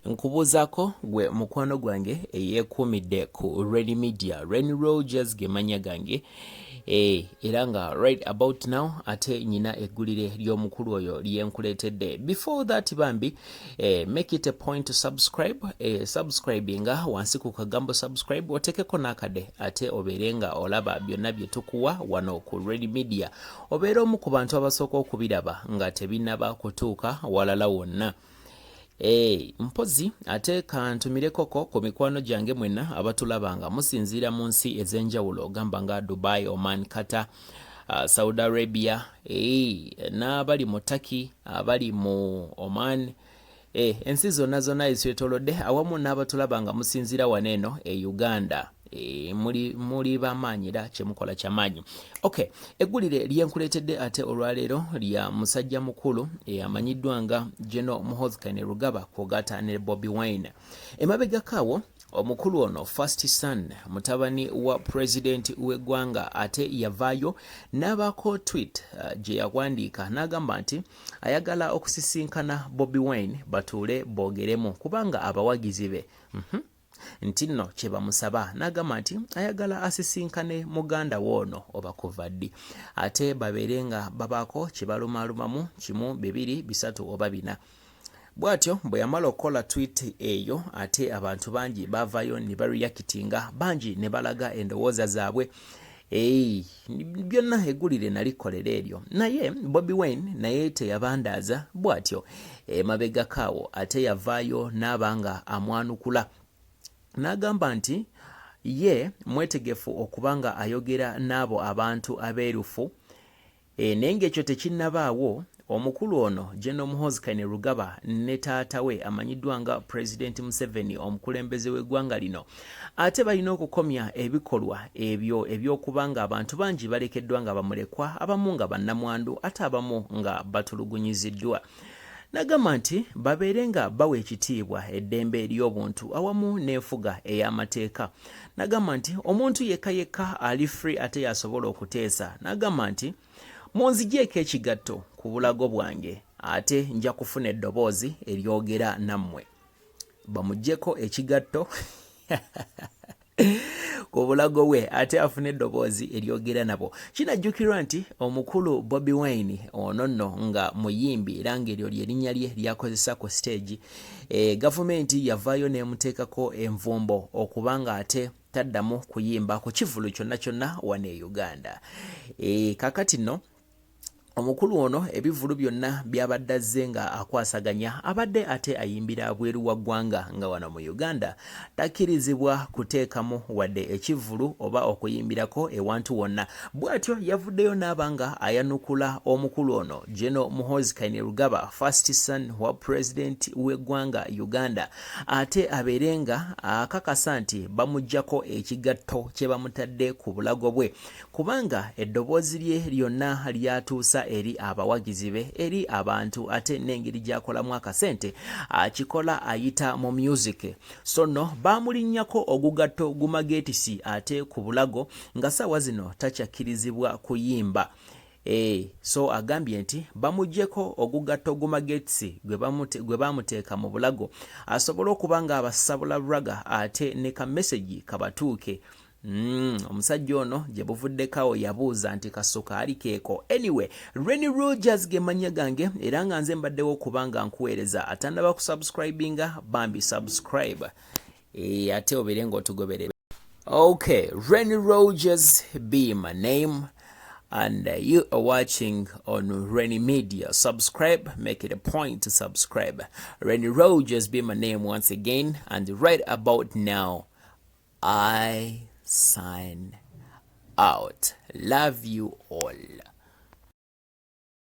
Nkubuuzaako gwe mukwano gwange eyeekuumidde ku Reni Media. Reni Rogers ge mannya gange e, era nga right about now ate nyina eggulire ly'omukulu oyo lyenkuleetedde. Before that bambi make it a point to subscribe, subscribinga wansi ku kagambo subscribe, otekeko n'akade ate obeere nga olaba byonna bye tukuwa wano ku Reni Media, obeere omu ku bantu abasooka okubiraba nga tebinnaba kutuuka walala wonna. Mpozi ate kantumirekoko ku mikwano gyange mwenna abatulaba nga musinziira mu nsi ez'enjawulo, gamba nga Dubai, Oman, Qatar, Saudi Arabia, n'abali mu Turkey, abali mu Oman, ensi zonna zonna ezitwetoolodde, awamu n'abatulaba nga musinziira wano eno e Uganda. Muli bamaanyi era kyemukola kyamaanyi. Okay, eggulire lyenkuleetedde ate olwaleero lya musajja mukulu amanyiddwa nga General Muhoozi Kainerugaba kwogata ne Bobi Wine. Emabegako awo omukulu ono first son, mutabani wa pulezidenti w'eggwanga, ate yavaayo n'abaako tweet gye yawandiika n'agamba nti ayagala okusisinkana Bobi Wine batuule boogeremu, kubanga abawagizi be nti nno kye bamusaba. N'agamba nti ayagala asisinkane muganda we ono oba kuva ddi, ate babeere nga babaako kye balumaalumamu kimu, bibiri, bisatu oba bina. Bw'atyo bwe yamala okukola tweet eyo, ate abantu bangi baavaayo ne bareactinga, bangi ne balaga endowooza zaabwe. Ei, byonna eggulire nalikolera eryo, naye Bobi Wine naye teyabandaaza. Bw'atyo emabegako awo ate yavaayo n'aba nga amwanukula n'agamba nti ye mwetegefu okuba nga ayogera n'abo abantu abeerufu, naye ng'ekyo tekinnabaawo, omukulu ono General Muhoozi Kainerugaba ne taata we amanyiddwa nga President Museveni, omukulembeze w'eggwanga lino, ate balina okukomya ebikolwa ebyo ebyokuba nga abantu bangi balekeddwa nga bamulekwa, abamu nga bannamwandu, ate abamu nga batulugunyiziddwa. Nagamba nti babeere nga bawa ekitiibwa eddembe ly'obuntu awamu n'enfuga ey'amateeka. Nagamba nti omuntu yekka yekka ali free ate yasobola okuteesa. Nagamba nti munzigyeko ekigatto ku bulago bwange, ate nja kufuna eddoboozi eryogera nammwe. Bamuggyeko ekigatto ku bulago bwe ate afune eddoboozi eryogera nabo. Kinajjukirwa nti omukulu Bobi Wine ono nno nga muyimbi, era ng'eryo lyerinnya lye lyakozesa ku stage, gavumenti yavaayo n'emuteekako envumbo okuba nga ate taddamu kuyimba ku kivulu kyonna kyonna wano e Uganda. Kakati nno omukulu ono ebivvulu byonna byabadde azze nga akwasaganya abadde ate ayimbira bweru wa ggwanga, nga wano mu Uganda takkirizibwa kuteekamu wadde ekivvulu oba okuyimbirako ewantu wonna. Bw'atyo yavuddeyo n'aba nga ayanukula omukulu ono General Muhoozi Kainerugaba, first son wa president w'eggwanga Uganda, ate abeere nga akakasa nti bamuggyako ekigatto kye bamutadde ku bulago bwe, kubanga eddoboozi lye lyonna lyatuusa eri abawagizi be, eri abantu, ate n'engeri gy'akolamu akasente akikola ayita mu music. So nno baamulinnyako ogugatto gumageetisi ate ku bulago, nga saawa zino takyakkirizibwa kuyimba. So agambye nti bamuggyeko ogugatto gumagetsi gwe bamuteeka mu bulago, asobole okuba nga abasabula ragga ate ne ka message kabatuuke. Omusajja ono gye buvuddekawo yabuuza nti kasukaali keeko. Anyway, Renny Rogers ge mannya gange, era nga nze mbaddewo okuba nga nkuweereza. Atannaba kusubscribinga, bambi subscribe, ate obeere ng'otugoberera. Okay, Renny Rogers be my name and you are watching on Renny Media. Subscribe, make it a point to subscribe. Renny Rogers be my name once again, and right about now I sign out. Love you all.